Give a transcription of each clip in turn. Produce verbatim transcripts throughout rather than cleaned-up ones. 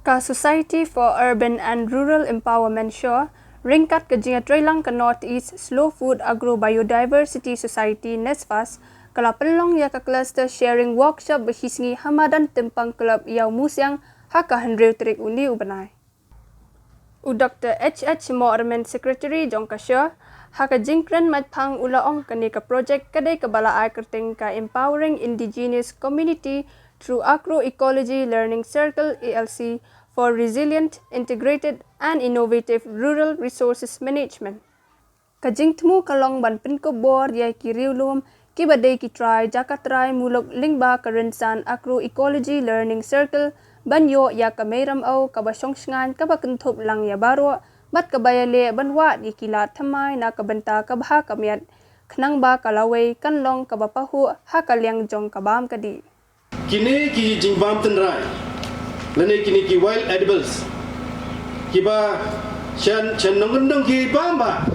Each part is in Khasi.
Ka Society for Urban and Rural Empowerment, SUR, ryngkat ka jingïatreilang ka North East Slow Food Agro Biodiversity Society, NESFAS, ka la pynlong ïa ka Cluster Sharing Workshop ba shisngi ha madan Tympang Club, Ïawmusiang, ha ka hynriew tarik une u bnai. U Doctor H H Mohyrmen, Secretary jong ka SUR, ha ka jingkren maitphang u la ong kane ka project ka dei kaba la ai kyrteng ka Empowering Indigenous Community through Agroecology Learning Circle, A L C, for Resilient, Integrated and Innovative Rural Resources Management. Ka jingthmu ka long ban pynkup bor ïa ki riewlum kiba dei ki trai jaka trai muluk lyngba ka rynsan Agroecology Learning Circle ban ïoh ïa ka mei rymaw kaba shongshngaiñ kaba kynthup lang ïa baroh bad kaba ïaleh ban wad ïa ki lad thymmai na ka bynta ka bha ka miat, khnang ba ka lawei kan long kaba pahuh ha ka liang jong ka bam ka dih. Kine ki jingbam tynrai lane kine ki wild edibles kiba sha sha nongkyndong ki bam bha.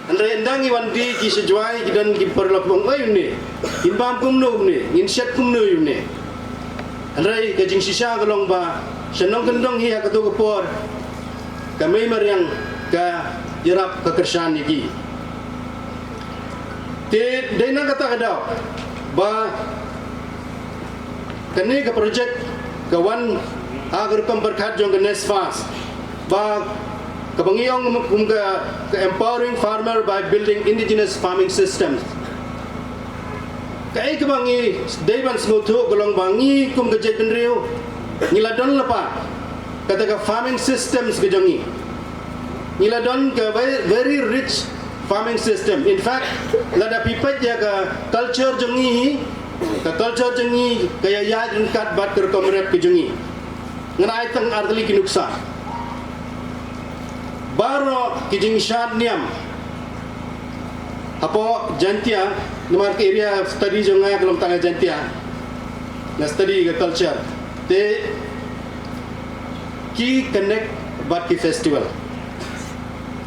Hynrei ynda ngi wan die ki sha Jowai ki don ki paralok ba ong, "Oi une, in bam kumno une, in shet kumno une." Hynrei ka jingshisha ka long ba sha nongkyndong hi ha kato ka por ka mei mariang ka ïarap ka kyrshan ïa ki. Te dei na kata ka daw ba kane ka project ka wan ha ka rukom pyrkhat jong ka NESFAS ba kaba ngi ong kum ka, ka Empowering Farmer by Building Indigenous Farming Systems. Kaei kaba ngi dei ban sngewthuh ka long ba ngi kum ka jaitbynriew ngi la don lypa kata ka farming systems ka jong ngi. Ngi la don ka very, very rich farming system. In fact, lada phi peit ïa ka culture jong ngi hi, ka culture jong ngi ka ïaid ryngkat bad ka rukom rep ka jong ngi. Ngan ai tang ar tylli ki nuksa. Baroh ki jingshad niam hapoh Jaintia, namar ka area study jong nga ka long tang ha Jaintia. Nga study ka culture. Te ki connect bad ki festival.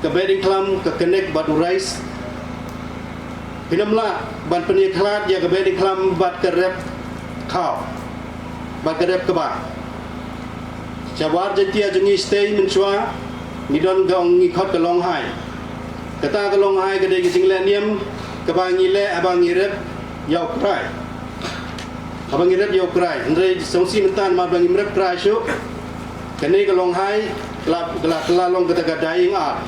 Ka Behdeiñkhlam ka connect bad u rice. Phin ym lah ban pynïakhlad ïa ka Behdeiñkhlam bad ka rep khaw, bad ka rep kba. Sha War Jaintia jong ngi shatei mynshuwa ngi don ka ong ngi khot ka Longhai. Kata ka Longhai ka dei ka jingleh niam kaba ngi leh haba ngi rep ïa u Krai. Haba ngi rep ïa u Krai, hynrei sngewsih mynta namar ba ngim rep Krai shuh. Kane ka Longhai ka la, ka la, ka la long kata ka dying art.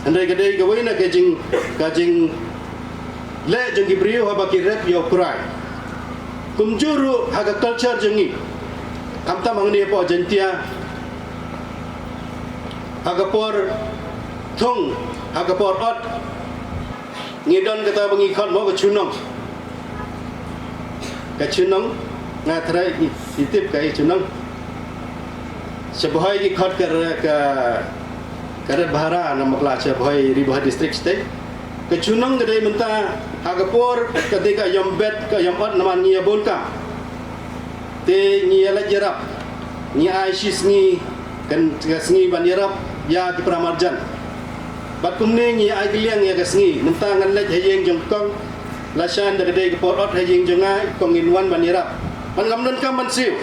Hynrei ka dei kawei na ka jing, ka jingleh jong ki briew haba ki rep ïa u Krai. Kumjuh ruh ha ka culture jong ngi, khamtam hangne hapoh Jaintia, ha ka por thung, ha ka por ot, ngi don kata ba ngi khot mo ka chunong. Ka chunong, nga tharai i, i tip kaei chunong. Sha Bhoi ki khot ka, ka, ka ret bhara na makla sha Bhoi, Ri Bhoi district shatei. Ka chunong ka dei mynta ha ka por ka dei ka ïom bet, ka ïom ot namar ngi ïa bun kam. Te ngi ïa leit ïarap, ngi ai shi sngi, kan, ka sngi ban ïarap ïa ki para marjan. Bad kumne ngi ai kylliang ïa ka sngi, mynta ngan leit ha ïing jong kong, lashai da ka dei ka por ot ha ïing jong nga, kong ngin wan ban ïarap. Ban ngam donkam ban siew.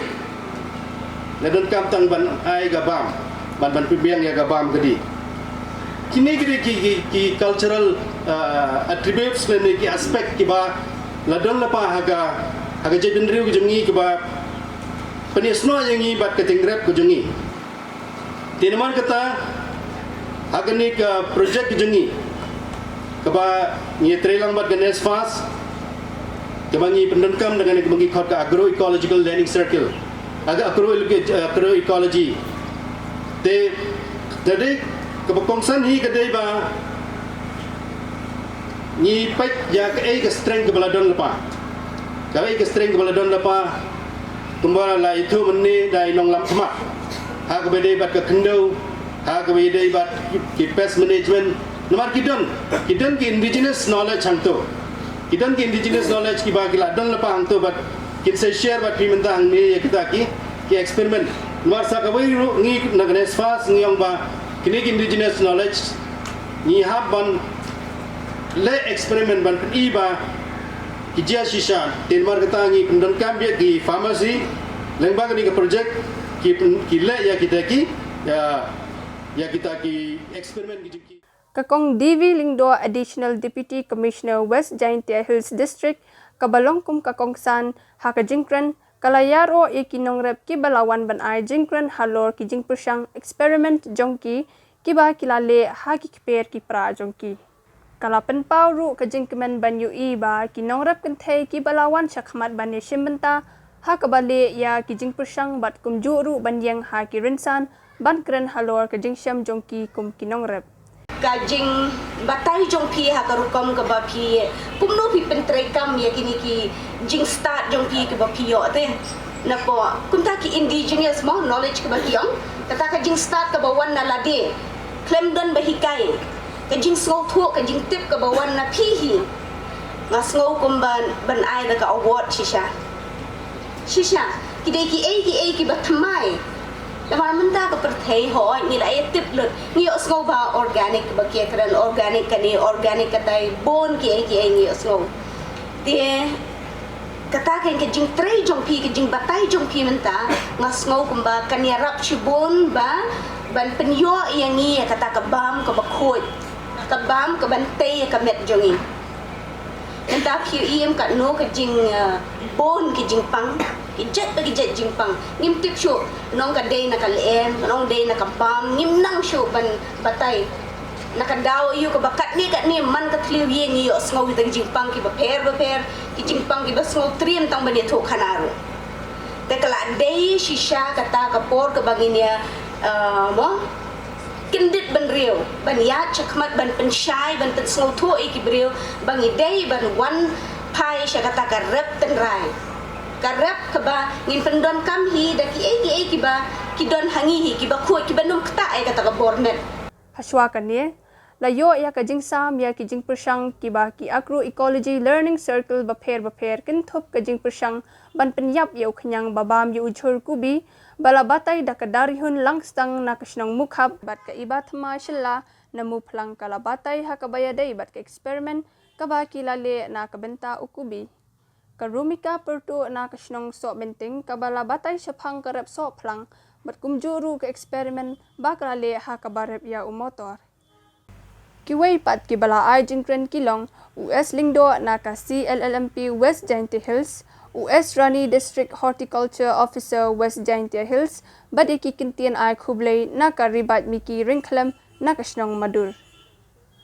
Nga donkam tang ban ai ka bam, ban, ban pynbiang ïa ka bam ka dih. Kine ki dei ki, ki, ki cultural, uh, attributes lane ki aspect kiba la don lypa ha ka, ha ka jaitbynriew ka jong ngi kiba pynïasnoh ïa ngi bad ka jingrep ka jong ngi. Te namar kata ha kane ka project ka jong ngi kaba ngi trei lang bad ka NESFAS, kaba ngi pyndonkam da kane kaba ngi khot ka Agroecological Learning Circle. Aga agro, agroecology. Te, te dei, kaba kongsan hi ka dei ba ngi peit ïa kaei ka strength kaba la don lypa. Kaei ka strength kaba la don lypa. Kumba la ithuh mynne da i nonglam khmat. Ha kaba dei bad ka khyndew, ha kaba dei bad ki, ki pest management. Namar ki don, ki don ki indigenous knowledge hangto. Ki don ki indigenous knowledge kiba ki la don lypa hangto bad kin sa share bad phi mynta hangne ïa kita ki, ki experiment. Namar sa kawei ruh ngi na ka NESFAS ngi ong ba kine ki indigenous knowledge ngi hap ban leh experiment ban pyni ba ki jia shisha. Te namar kata ngi pyndonkam beit ki farmers lyngba kane ka project. Ki, ki leh ïa kita ki, ïa, ïa kita ki experiment ki jong ki. Ka Kong D V Lyngdoh, Additional Deputy Commissioner West Jaintia Hills District, kaba long kum ka kongsan ha ka jingkren, ka la ïaroh ïa ki nongrep kiba la wan ban ai jingkren halor ki jingpyrshang experiment jong ki, kiba ki la leh ha ki kper ki pra jong ki. Ka la pynpaw ruh ka jingkmen ban ïohi ba ki nongrep kynthei kiba la wan shakhmat ban ïashim bynta ha kaba leh ïa ki jingpyrshang bad kumjuh ruh ban ïeng ha ki rynsan ban kren halor ka jingshem jong ki kum ki nongrep. Ka jingbatai jong phi ha ka rukom kaba phi, kumno phi pyntreikam ïa kine ki jingstad jong phi kaba phi ïoh te. Napoh kumta ki indigenous mo knowledge kaba ki ong, kata ka jingstad kaba wan na lade, khlem don ba hikai, ka jingsngewthuh, ka jingtip kaba wan na phi hi. Nga sngew kumba ban ai da ka award shisha. Shisha, ki dei kiei kiei kiba thymmai. Namar mynta ka pyrthei hooid ngi la ïa tip lut, ngi ïohsngew ba organic, ba ki kren organic kane, organic katai, bun kiei kiei ngi ïohsngew. Te kata ka, ka jingtrei jong phi, ka jingbatai jong phi mynta, nga sngew kumba kan ïarap shibun ba ban pynïoh ïa ngi ïa kata ka bam kaba khuid, ka bam kaban tei ïa ka met jong ngi. Mynta phi ïohi em katno ka jing, uh, bun ki jingpang, ki jait ba ki jait jingpang. Ngim tip shuh nong ka dei na ka lyer, nong dei na ka bam, ngim nang shuh ban batai. Na ka daw ïa kaba katne katne man ka thliew ïing ngi ïohsngew kita ki jingpang kiba pher ba pher, ki jingpang kiba sngewtriem tang ban ïathuh khana ruh. Te ka la dei shisha kata ka por kaba ngin ïa, uh, mo, kyndit bynriew, ban ïaid shakhmat, ban pynshai, ban pynsngewthuh ïa ki briew ba ngi dei ban wan phai sha kata ka rep tynrai, ka rep kaba ngin pyndonkam hi da kiei kiei kiba ki don ha ngi hi, kiba khuid, kiba nym ktah ïa kata ka bor met. Hashwa kane, la ïoh ïa ka jingsam ïa ki jingpyrshang kiba ki Agroecology Learning Circle bapher bapher kynthup ka jingpyrshang ban pynïap ïa u khñiang ba bam ïa u jhur kubi, ba la batai da ka Darihun Langstang na ka shnong Mukhap bad ka Ibathymmai Shylla na Muphlang, ka la batai ha kaba ïadei bad ka experiment kaba ki la leh na ka bynta u kubi. Ka Rumika Pyrtuh na ka shnong Sohmynting kaba la batai shaphang ka rep sohphlang bad kumjuh ruh ka experiment ba ka la leh ha kaba rep ïa u motor. Kiwei pat kiba la ai jingkren ki long u S Lyngdoh na ka C L L M P West Jaintia Hills, u S Rani, District Horticulture Officer West Jaintia Hills, bad ïa ki kyntien ai khublei na ka Ribait Miki Ryngkhlem na ka shnong Madur.